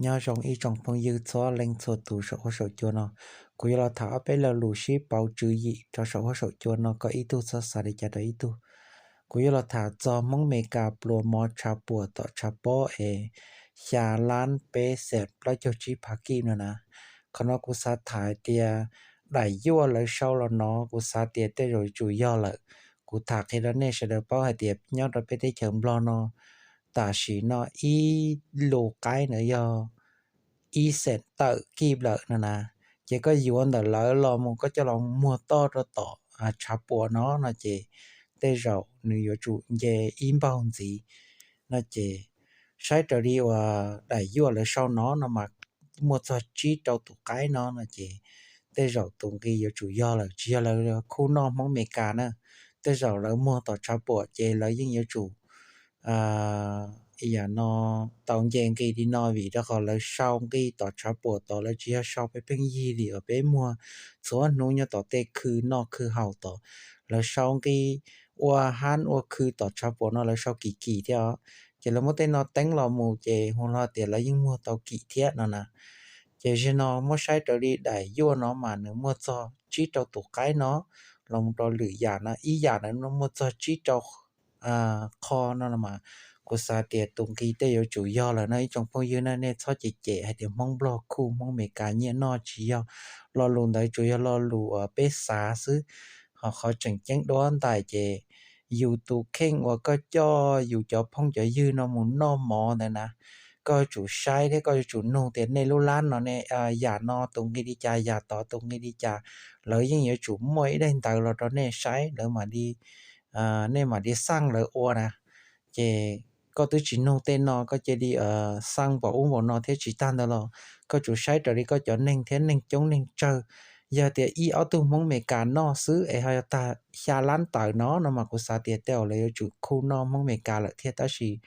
Nyob zoo ib tsoom phooj ywg txhua leej txhua tus saum huab saum cua no. Kuv yuav los tham ob peb lo lus sib pauv tswv yim rau saum huab saum cua no kom ib tug txhob xav li cas rau ib tug. Kuv yuav los tham txog Hmoob Mes Kas pluas mov tshav puam tom tshav pob es xya lab peb xees plaub caug tsib phav kij no na. Qhov no kuv xav tham hais tias daim yuaj lawv sau los no kuv xav tias tej zaum yuav tsum yog lawm. Kuv tham qhia rau nej sawv daws paub hais tias nyob rau peb teb chaws Nplog no tam sim no ib lus qaib ntawd yog ib xees tawm kij lawm no na. Ces koj yuav ntawm lawv los mus koj coj los muag toj rau tom tshav puam no no ces tej zaum nws yuav tsum nce ib npaug ntxiv no ces saib raws li uas daim yuaj lawv sau no no mas muaj txog tsib rau tus qaib no no ces tej zaum tus nqi yuav tsum yog lawm, tsis yog lawv khuj noj Hmoob Mes Kas na. Tej zaum lawv muag tom tshav puam ces lawv yeej yuav tsum yam no tau nce nqi li no vim rau qhov lawv sau nqi tom tshav puam tod lawv tsis yog sau pheej pheej yig li uas peb muag txhua hnub nyob tom tej khw noj khw haus tod. Lawv sau nqi ua hab ua khw tom tshav puam no lawv sau kim kim thiab os. Ces lawv muab tej no teeb los mus ces hu hlo tias lawv yeej muag tau kim thiab no na. Ces zaum no muab saib raws li daim yuaj no mas nws muaj txog tsib rau tus qaib no los mus rau lwm yam no ib yam ntawd muaj txog tsib rau qho no mas kuv xav tias tus nqi tej yuav tsum yog lawm no ib tsoom phooj ywg na, nej txhob cem cem hais tias Hmoob Nplog khuj Hmoob Mes Kas nyiaj noj tsis yog. Lo lus ntawd tsuas yog lo lus uas peb xav xwb, ho qhov tseem ceeb duab ntais ces yus tus kheej uas koj coj yus cov phooj cov ywg no mus noj mov ntawd na, koj yuav tsum saib thiab koj yuav tsum nug tias nej lub lab no ne yam no tus nqi li cas, yam tod tus nqi li cas, lawv yeej yuav tsum muaj ib daim ntawv los rau nej saib lawv mam li, nej mam li xaj lawv ua na. Ces koj twb tsis nug tej no koj cia li xaj npaum ub npaum no thiab tsis tag ntawd los koj tsum saib raws li koj cov neeg thiab neeg coob neeg tsawg. Yog tias ib ob tug Hmoob Mes Kas noj xwb es ho yog tag xya lab tawm no no mas kuv xav tias tej zaum lawv yuav tsum khuj noj Hmoob Mes Kas lawm thiab tab sis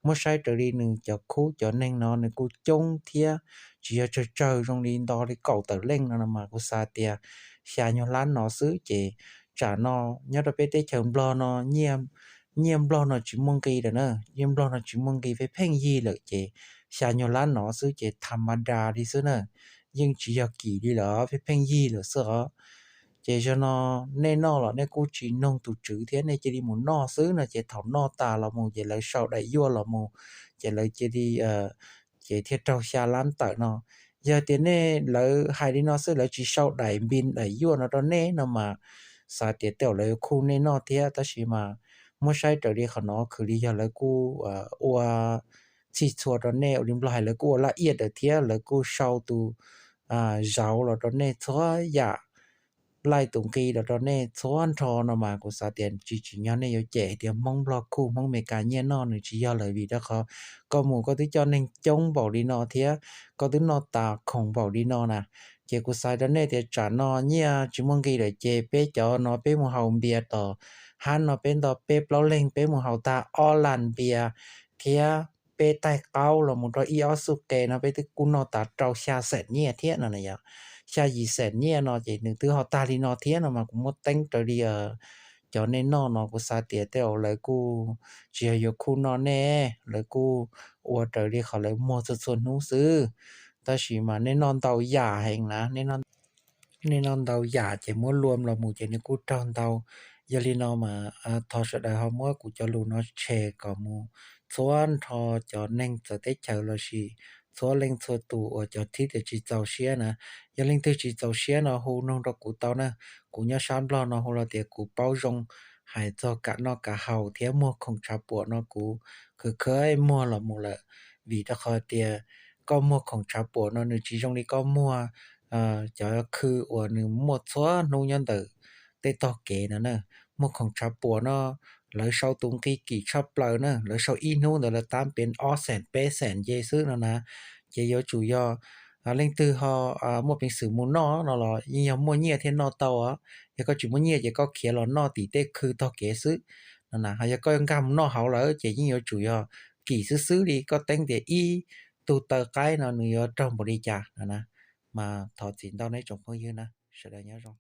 muab saib raws li nws cov khub cov neeg no nws kuj coob thiab tsis yog tsawg tsawg zoo li nto li kaum tawm leej no no mas kuv xav tias xya nyuag lab no xwb ces tsam no nyob rau peb teb chaws Nplog no nyiaj Nplog no tsis muaj nqi lawm na, nyiaj Nplog no tsis muaj nqi pheej pheej yig lawm ces xya nyuag lab no xwb ces tham ma da li xwb na, yeej tsis yog kim li lawm pheej pheej yig lawm xwb os. Ces zaum no nej noj los nej kuj tsis noog tus tswv thiab nej cia li mus noj xwb no ces thaum noj tas los mus ces lawv sau daim yuaj los mus ces lawv cia li ces thiaj raug xya lab tawm no. Yog tias nej lawv hais li no xwb lawv tsis sau daim npis daim yuaj no rau nej no mas xav tias tej zaum lawv yuav khuj nej noj thiab tab sis mas muab saib raws li qhov no khwv li yog lawv kuj ua txhij txhua rau nej ua li Nplog hais lawv kuj ua laj iaj lawm thiab lawv kuj sau tus zauv los rau nej txhua yam, laij tus nqi los rau nej txhua nrho no mas kuv xav tias tsis tsim nyog nej yuav cem tias Hmoob Nplog khuj Hmoob Mes Kas nyiaj noj nws tsis yog lawm vim rau qhov koj mus koj twb coj neeg coob npaum li no thiab koj twb noj tas khoom npaum li no na. Ces kuv xav rau nej tias tsam no nyiaj tsis muaj nqi lawm ces peb cov no peb mus haus npias tom hab no peb nto peb plaub leeg peb mus haus tag ob las npias thiab peb taig qaub los mus rau ib ob xuj qe no peb twb kuj noj tas rau xya xees nyiaj thiab no na yom. Xya yim xees nyiaj no ces nws twb ho tag li no thiab no mas kuv muab teeb raws li cov nej noj no kuv xav tias tej zaum lawv kuj tsis yog yuav khuj noj nej, lawv kuj ua raws li qhov lawv muag txhua txhua hnub xwb. Tab sis mas nej noj ntau yam heev na, nej noj ntau yam ces muab luam los mus ces nws kuj raug ntau. Yog li no mas thov sawv daws ho muab kuv cov lus no share kom mus txhua nrho cov neeg txawv teb chaws lossis txhua leej txhua tus uas cov thib tias tsis txaus siab na. Yog leej twg tsis txaus siab no hu noog rau kuv tau na. Kuv nyob sab Nplog no hu los tias kuv paub zoo hais txog kam noj kam haus thiab muag khoom tshav puam no kuv khwv khwv muag los mus lawm. Vim rau qhov tias koj muag khoom tshav puam no nws tsis zoo li koj muag cov khw uas nws muaj txhua hnub nyob ntawm tej tog kev no na. Muag khoom tshav puam no lawv sau tus nqi kim tshaj plaws na, lawv sau ib hnub ntawd lawv tab pes ob xees peb xees nce xwb no na. Ces yuav tsum yog leej twg ho muaj peev xwm mus noj no los yeej yog muaj nyiaj thiaj noj tau os. Yog koj tsis muaj nyiaj ces koj khiav los noj tim tej khw tog kev xwb no na. Ho yog koj nkag mus noj hauv lawm ces yeej yuav tsum yog kim xwb xwb li koj teeb tias ib tug taw qaib no nws yuav raug npaum li cas no na. Mas thov txim ntau nej tsoom phooj ywg na, sawv daws nyob zoo.